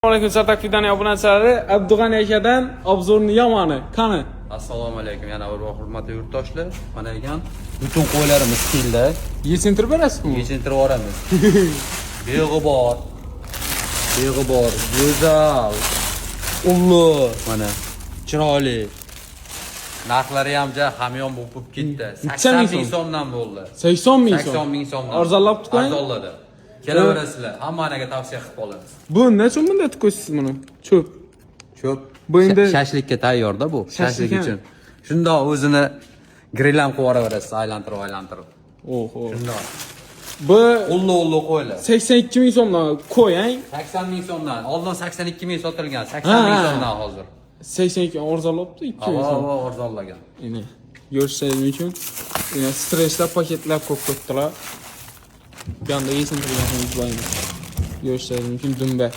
Alaykum, Sartak Fidani obunachilari. Abdug'ani akadan обзор ni yomoni. Qani? Assalomu alaykum yana bir bor, hurmatli yurtdoshlar. Mana ekan, butun qo'ylarimiz keldi. Yechintirib berasizmi? Yechintirib yuboramiz. Beg'ubor. Beg'ubor, go'zal, ulli, mana chiroyli. Narxlari ham ja hamyon bo'lib ketdi. Necha 80 ming ming so'm? So'mdan bo'ldi. 80 ming so'm. 80 ming so'mdan. Arzonlab qo'ying. Arzonladi. Kelaverasizlar. Hammaniga tavsiya qilib qolamiz. Bu nechun bunday qo'ysiz buni? Cho'p. Cho'p. Bu endi- Shashlikka tayyorda bu. Shashlik Shashlik ham. uchun. Shundoq o'zini grill ham qilib yuboraverasiz, aylantirib aylantirib. Oho. Shundoq. Bu Ulli ulli qo'ylar. 82 ming so'mdan qo'yang. 80 ming so'mdan. Oldin 82 ming sotilgan. 80 ming so'mdan hozir. 82 arzonlabdi 2 ming so'm. Avo, arzonlagan. Ine ko'rishingiz mumkin. Ine stresslar paketlar ko'p qo'yibdilar. Bu yoqda yechintirgan bor endi. Ko'rishingiz mumkin, dumba.